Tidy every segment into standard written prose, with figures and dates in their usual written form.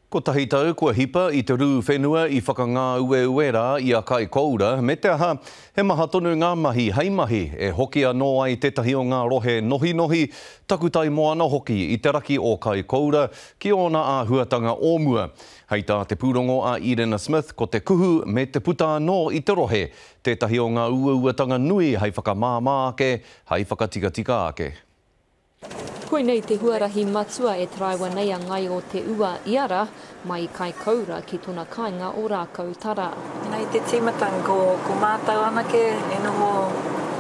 Kotahi tau kua hipa i te rū whenua i whakangāueue rā i a Kaikoura, me te aha, he maha tonu ngā mahi hei mahi e hoki anō ai tētahi o ngā rohe nohinohi, takutai moana hoki i te raki o Kaikoura ki ōna āhuatanga o mua. Hei tā te pūrongo a Edena Smith, ko te kuhu me te puta anō i te rohe tētahi o ngā uauatanga nui hei whakamāmā ake, hei whakatikatika ake. Koinei te huarahi matua e taraiwa nei a Ngaio Te Ua ia ra, mai i Kaikoura ki tona kainga o Rākautara. Nei te tīmatanga ko, ko mātou anake e noho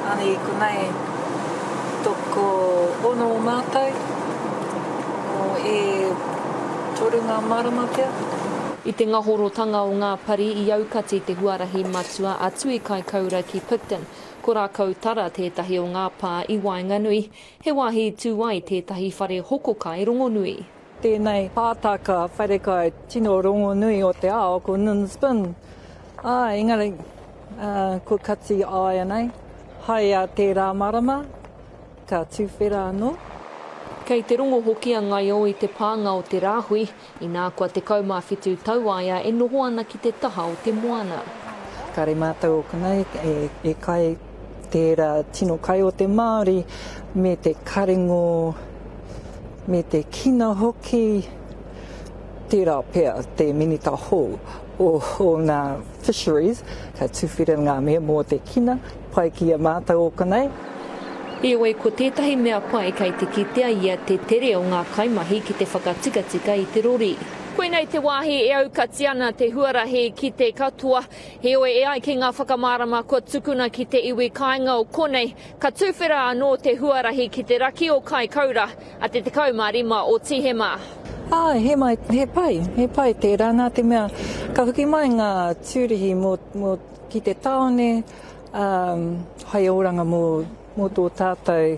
ana i konei tokoono o mātou, o e toru ngā marama pea. I te ngahorotanga o ngā pari i aukati te huarahi matua atu i Kaikoura ki Picton, Ko Rākautara tētahi o ngā pā i waenganui, he wāhi i tū ai tētahi whare hoko kai rongonui. Tēnei pātaka wharekai tino rongonui o te ao ko Nin's Bin. Āe, engari, kua kati āianei, hai a tērā marama, ka tuwhera anō. Kei te rongo hoki a Ngaio i te pānga o te rāhui, Inā kua 17 tau a ia e noho ana ki te taha o te moana. Kare mātou o konei e kai tērā tino kai o te Māori me te karengo me te kina hoki, tērā pea te minita hou o ngā fisheries ka tuwhera ngā mea mō te kina. Pai ki a mātou o konei. Heoi, ko tētahi mea pai kei te kitea ia te tere o ngā kaimahi ki te whakatikatika i te rori. Koinei te wāhi e aukati ana te huarahi ki te katoa. Heoi, e ai ki ngā whakamārama kua tukuna ki te iwi kāinga o konei, ka tuwhera anō te huarahi ki te raki o Kaikoura a te 15 o Tīhema. Āe, he mai, he pai, he pai tērā nā te mea ka hoki mai ngā tūrihi mō, mō, ki te tāone, ā, hai oranga mō, mō tō tātou,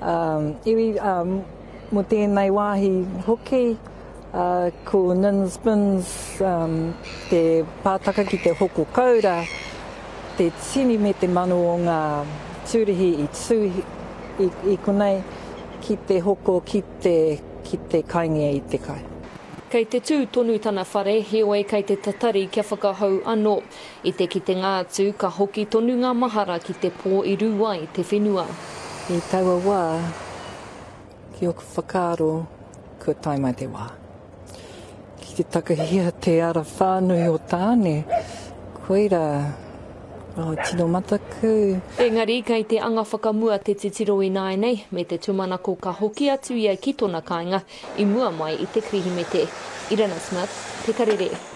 ā, iwi, ā, mō tēnei wāhi hoki, ā, ko Nin's Bins, ā, te pātaka ki te hoko koura, te tini me te mano o ngā tūrihi i tū i, i konei ki te hoko, ki te, ki te kaingia i te kai. Kei te tū tonu tana whare, heoi kei te tatari kia whakahou anō. I te kitenga atu, ka hoki tonu ngā mahara ki te pō i rū ai te whenua. I taua wā, ki ōku whakaaro, kua tae mai te wā. Ki te takahia te ara whānui o Tāne, koirā, oh, tino mataku. Engari, kei te anga whakamua te titiro ināianei, me te tūmanako ka hoki atu ia ki tona kāinga i mua mai i te Kirihimete. Irena Smith, Te Karere.